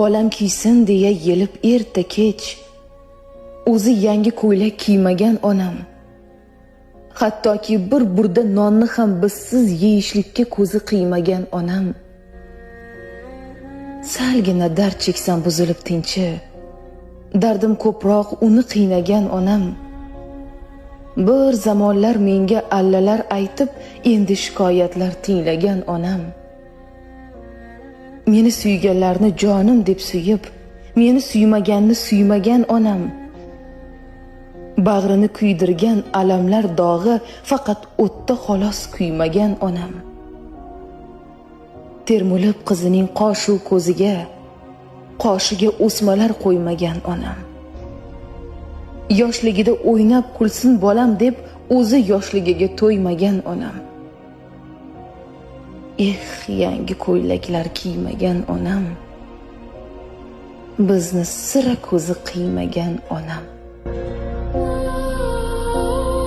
Bolam kiysin deya yelib erta kech, o'zi yangi ko'ylak kiymagan onam. Hattoki bir burda nonni ham bizsiz yeyishlikka ko'zi qiymagan onam. Salgina dard cheksam buzilib tinchi, dardim ko'proq uni qiynagan onam. Bir zamonlar menga allalar aytib, endi shikoyatlar tinglagan onam. Meni suyganlarni jonim deb suyib, meni suymaganni suymagan onam. Bag'rini kuydirgan alamlar dog'i faqat o'tda xolos kuymagan onam. Termulib qizining qoshu ko'ziga, qoshiga o'smalar qo'ymagan onam. Yoshligida o'ynab kulsin bolam deb o'zi yoshligiga to'ymagan onam. Eh, yangi ko'ylaklar kiymagan onam. Bizni sira ko'zi qiymagan onam.